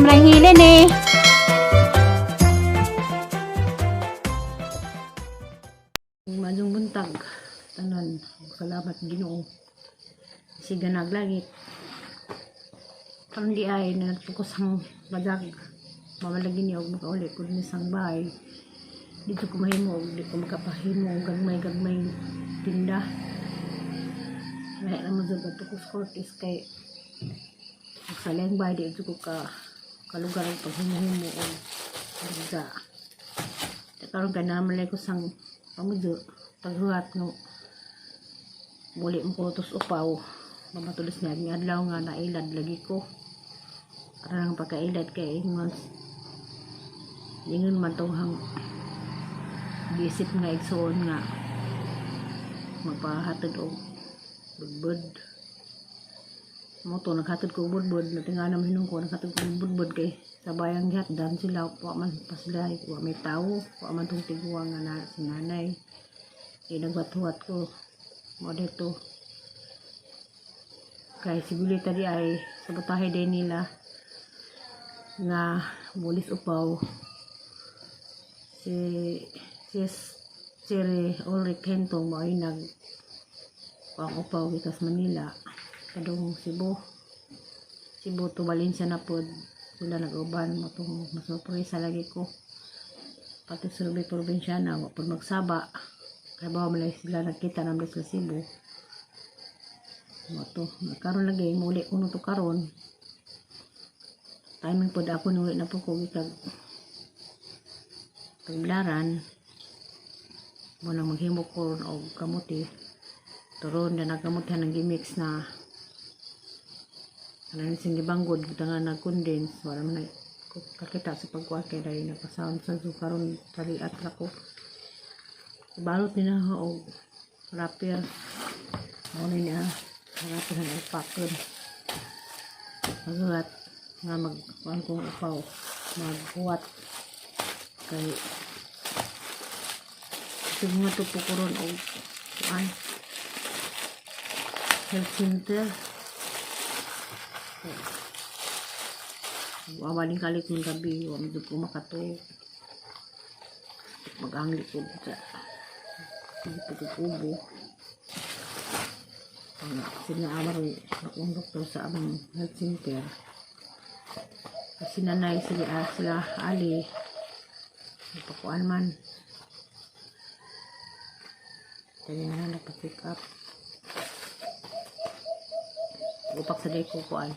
Sobrang hilin eh. Maayong buntag, tanan. Salamat Ginoo. Siganag langit. Karon di ay nagtukos ang badag. Mamalagi niya og makauli ko ni sang bahay. Dito ko mahimo og di ko makapahimo og gagmay-gagmay tinda. Lahi ra man jud ang tukos cortis kay sa laing bahay di jud ko ka kalugar og paghimo-himo og dagsa. Karon kay naman ko sang pamudyo paghuhat no muli mo ko tos upaw mamatulos nga nga adlaw nga nailad lagi ko aron ang pagkailad kay ingon ingon man tong hang gisip nga igsuon nga magpahatod og budbud mo to naghatod ko og budbud natingala man hinung ko naghatod ko og budbud kay sa bayang gihatdan sila wa man pa sila wa may tawo wa man tong tiguang nga na si nanay di nagwat-huwat ko mo dito kay si Gulita di ay sabotahe din nila nga mulis upaw si si Sir Ulrich Hentong mo ay nag pang upaw gikas Manila kadong Cebu Cebu to Valencia na pod sila nag-uban mo tong masurpresa lagi ko pati survey probinsyana wa pod magsaba kay bawa man lang sila nagkita naman sa Cebu mo to karon lagi muli kuno to karon timing pod ako nuli na po ko gikag taglaran mo nang maghimo ko ron og kamuti turon na nagkamutihan ng gimix na ano sing gibanggod nga nag-condense wala man na ko kakita sa pagkuha kay dahil nagpasound sa zoo karon taliat ra ko balot nila og wrapper mao na niya wrapper na pakon paghulat nga mag kuan kong upaw maghuwat kay sige nga to po karon og kuan health center. Wawaling kalit ng gabi wa man jud ko makatuog mag-angli ko sa pagkukubo ang sinaamar akong doktor sa among health center kasi nanay sila, sila Ali nagpakuan man kaya na nagpa-pick up upak sa day ko kuan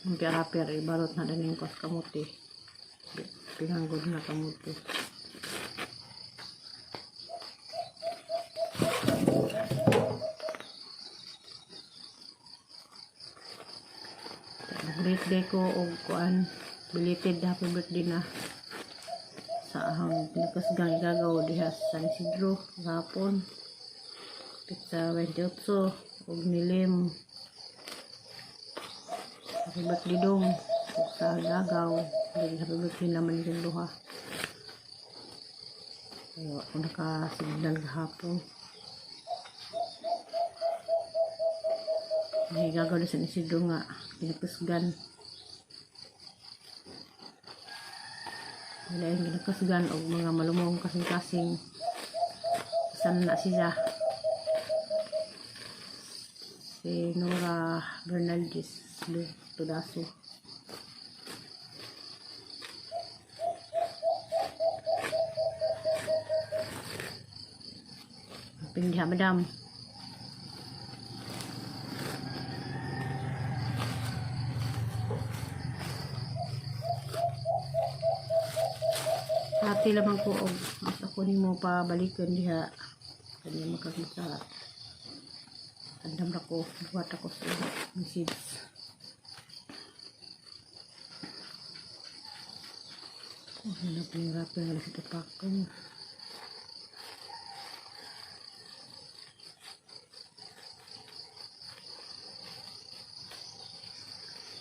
ang pera-pera ibalot na daning kos kamuti pinanggod na kamuti. Birthday ko og kuan belated happy birthday na sa ahang pinakasgang igagaw diha sa San Isidro gahapon pizza 28 og nilim happy birthday dong ug sa gagaw happy birthday naman yung duha. Kaya ako nakasignal gahapon may gagaw na San Isidro nga pinakasgan wala yung ginakasgan og mga malumong kasing-kasing saan na siya si Nora Bernaldez Tudaso. Pindiha madam. Hati lamang ko og mas ako nimo pabalikan diha kanya makakita andam ra ko buhat ako sa message. Oh, hanap yung wrapper nga sa tapakan.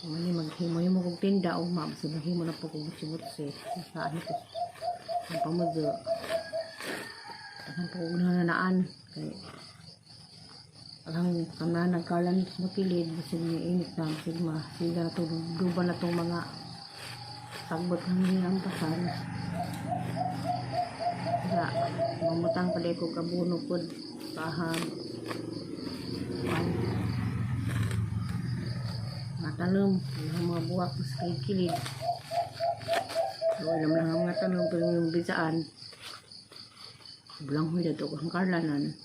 Mani maghimo-himo kog tinda og ma basta maghimo na po kog butsi-butsi. Nasaan ko ang pamudyo. Daghan po kog nananaan kay alang kana nagkalan sa kilid basig ni init na basig ma sila na to duba na tong mga Sagbot ng ginampasan. Kaya, mamutang pala ko kabuno pod paham. Kuan. Mga tanom, ang mga buwak sa kilid. So, alam lang ang mga tanom, pero yung bisaan, Bulang huy dato ang karlanan.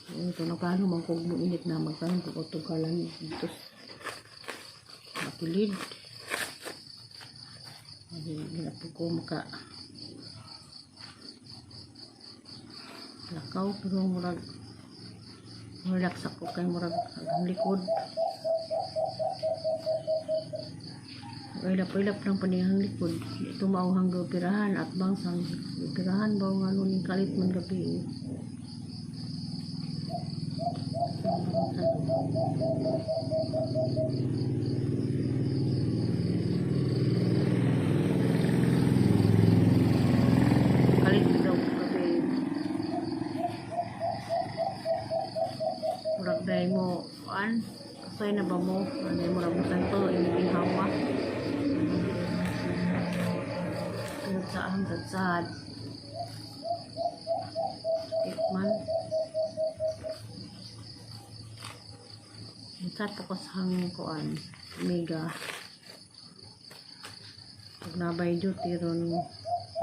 So, ito na plano man kung muinit na magtanom ko itong karlan dito sa makilid. Ay, ginapog ko maka lakaw pero murag relax ako kay murag ang likod. Ilap-ilap lang panihang likod. Ito mauhang gapirahan at bangsang gapirahan ba nga ano ning kalit man gabi. Kalit daw gabi. Murag dahil mo, an, kasay na ba mo? Ano yung murag mo santo, iniginhawa. Tungod sa ahang sadsad. Sakit man. Unsat ko sa hangin kuan, mega. Pag nabay duty ron,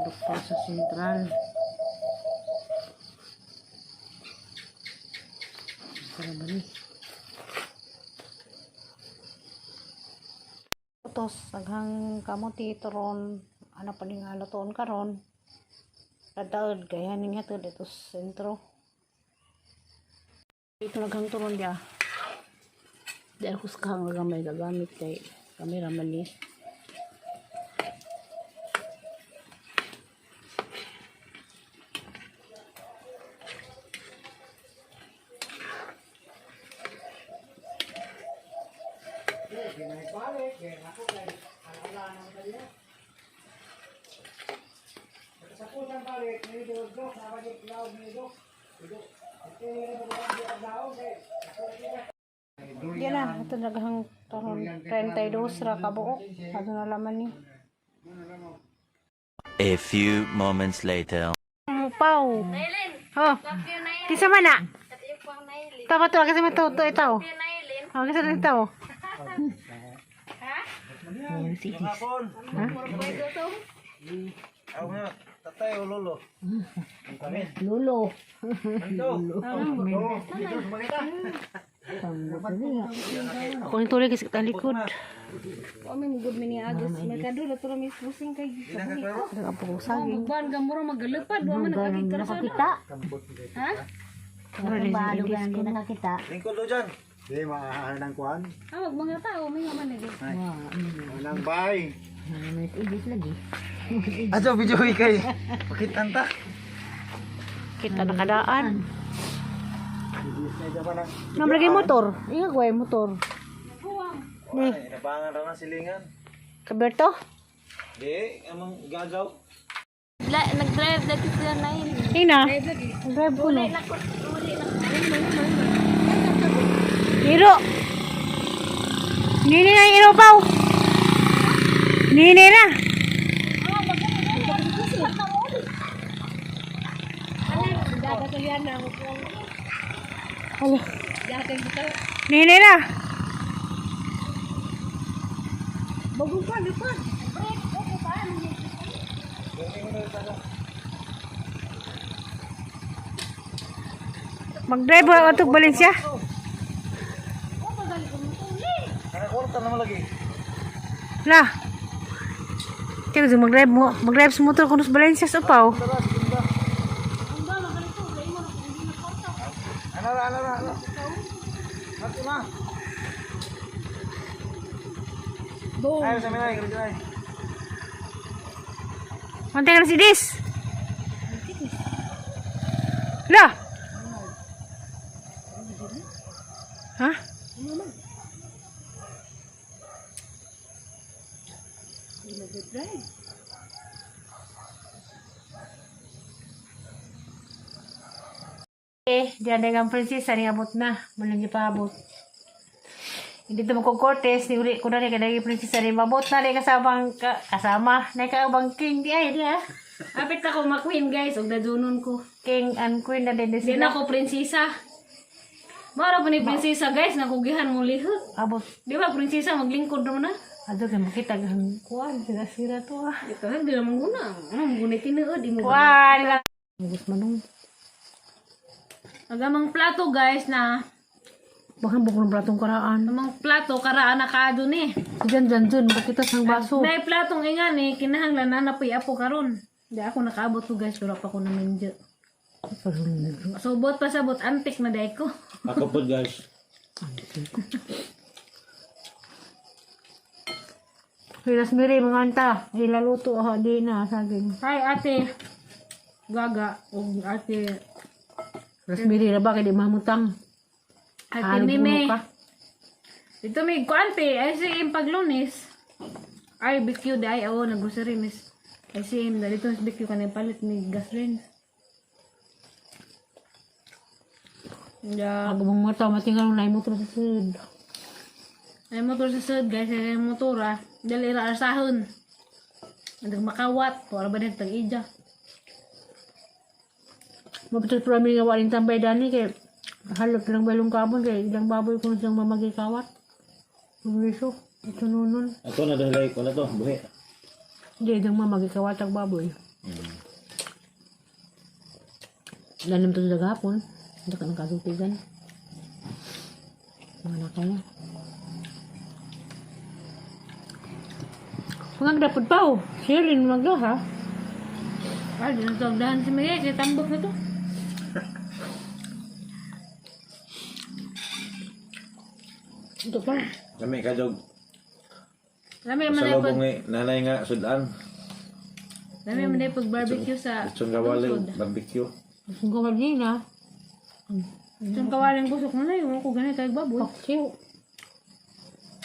doktor sa sentral. Para ba ni? Utos, aghang kamuti turon, ano pa ning lutoon karon. Radaod kay haning hatod dito sa sentro. Ito naghang turon dia. Di ako sa kahang gamay gagamit kay kamera man ni. Yan na, ito naghang turon 32 ra kabuok. Ato na laman ni. A few moments later. Mupaw. Oh. Kinsa man na? Tama to, kasi man to to itaw. Oh, kasi man itaw. Ha? Ako nga, tatay o lolo? Lulo. Lolo. Ako ni tuloy kasi kitang likod. Kami good mini agos merkado na turo mis pusing kay Nagapok saging. Ban gamuro magalupad wa man nakakita Nakakita. Ha? Balo ba hindi nakakita? Lingkod do dyan. Di, maahan ng kuan. Ah, wag mga tao may nga man lagi. Anang bay. Ibis lagi. Ajo, video kay. Pakitanta. Kita nakadaan. Ibis na dyan pa ng... Nam lagi motor. Inga ko ay motor. Ni, Inabangan ra na silingan. Kaberto? Di, amang gagaw. Nag-drive lagi sila na yun. Ina. Drive ko no. Iro. Nini na iro paw. Nini na. Hala. Nini na. Mag-drive ba atog Valencia? Nakakorta naman lagi. La. Kaya gusto mag-drive mo, mag-drive sa motor kuno sa Valencia sa upaw. Ano ra, ano ra, ano? Mati ma. Ay, sa minay, sa minay. Mantay ka na si Dis. La. Ha? Eh, diyan ang prinsesa ni abot na. Wala niya pa abot. Hindi to magkukortes, ni uli ko na ni kanang prinsesa ni mabot na ni kasamang kasama na kaabang king di ay di ah. Apit ako ma-queen guys, ug dadunon ko. King and queen na din Di sila. na ako prinsesa. Mara pa ni prinsesa guys, nakugihan mo lihok. Abot. Di ba prinsesa maglingkod naman na? Ato kay makita ang kuan sila sila to ah. Ito di naman guna. Ano mo guna tinuod imo. Kuan lang. Gusto manong. Agamang plato guys na Baka bukod ng platong karaan. amang plato karaan na kaado ni. Diyan diyan diyan makita sang baso. May platong ingan eh, kinahanglan na napoy apo karon. Di ako nakaabot ko guys, pero pa ko naman dyan. Subot pa sabot, antik na day ko. Ako po guys. Hilas miri mga anta, ilaluto ha di na saging. Hi ate. Gaga ug ate Hilas miri ra ba kay di mamutang. ate Halog Mime. puno ka. Dito may kuante, ay si im paglunis. Ay BQ di ay awo naggrocery miss. Ay si im dito sa BQ kanay palit ni gasoline. Yeah. Ako mong mata matingal na motor sa sulod. Ay motor sa sud guys, ay motor ah. Dali ra arsahon. Nag makawat, para ba din tag-ija. Mapitos pa kami nga waling tambay dani kay halot lang balong kabon kay ilang baboy kung siyang mamagikawat. Gumiso, ito nunon. Ato na dahil ko na to, buhi. Hindi, ilang mamagikawat ang baboy. Lalim to sa gapon. Hindi ka nagkasutigan. Mga nakaw na. Mga dapat pa oh. Sirin magda ha. Ay, di na tagdahan si Miguel, kay tambok na to. Ito pa. Kami kadog. Lami man Sa ay pag lubong ni nanay nga sudan. lami man ay pag barbecue sa Lechon kawali lungsod. barbecue. Gusto ko na. Lechon kawaling busok mo na yun, ako ganit kay baboy. Paksiw.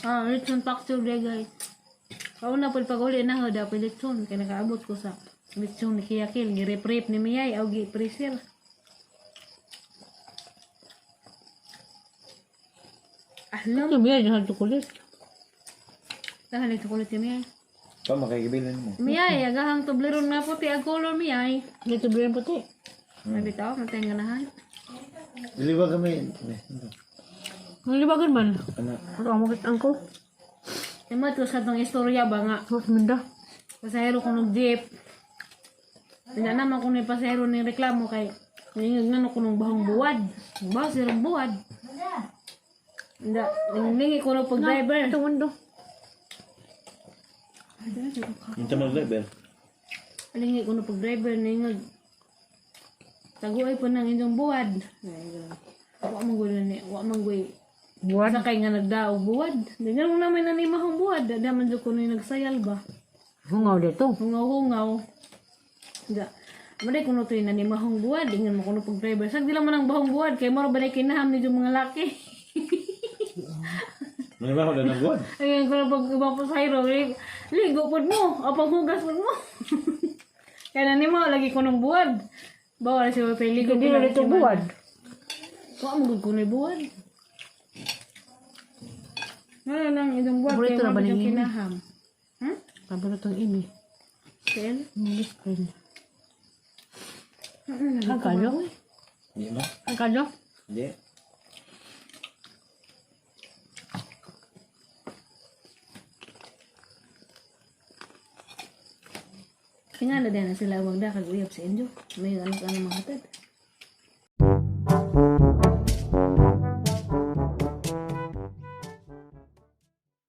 Ah, lechon paksiw day guys. Kauna po pag uli na ho, dapat lechon kay nakaabot ko sa lechon ni Kiyakil, girep-rep ni Miyay, aw gi freezer. Ahlam, Ito biya dyan sa kulit. tahan ito kulit ni Miyay. Pa makikibilin mo. Miyay, agahang toblerone nga puti, ang color Miyay. Dito biya puti. Ay bitaw, matay nga nahan. Diliwa kami. Ang libagan man. Ano? Ano ang makit angko? Imo ito sa itong istorya ba nga, Mas manda. pasahero ko ng jeep. Wala naman kung may pasahero ni reklamo kay ningag nga ko nung bahong buwad. Baho sirang buwad. Hindi, ningi ko nung pag-driver. Ito mundo. Yung tamang driver. Lingi ko nung pag-driver ningag. Taguay po ng inyong buwad. Wa man gulo ni, wa man guy. Buwan. Sakay nga nagdaog buwad. Di nga mo naman nanimahong buwad. Di man jud ko ni nagsayal ba. Hungaw dito. Hungaw-hungaw. Da. Maday kuno to'y nanimahong buwad. Ingan mo kuno pag driver. Sag di lang man ang bahong buwad. Kay moro ba na kinaham ni yung mga laki. Ano ba ako na ng buwan? Ayun kuno pag ibang pasahero. Ligo pod mo. O paghugas pod mo. Kaya nanimaw lagi kunong buwad. Bawal siya pa ligo. Hindi na dito buwan. Wa mo gud kuno'y buwad. Wala nang idong buwad. Paborito Kay na moro ba yung ni Amy? kinaham. Hmm? Paborito ang ini. Kel? English cream. Ang kanyo? Hindi mo? Ang kanyo? Hindi. Tingala din na sila wag da kag uyab sa inyo. May anak ano mga hatad.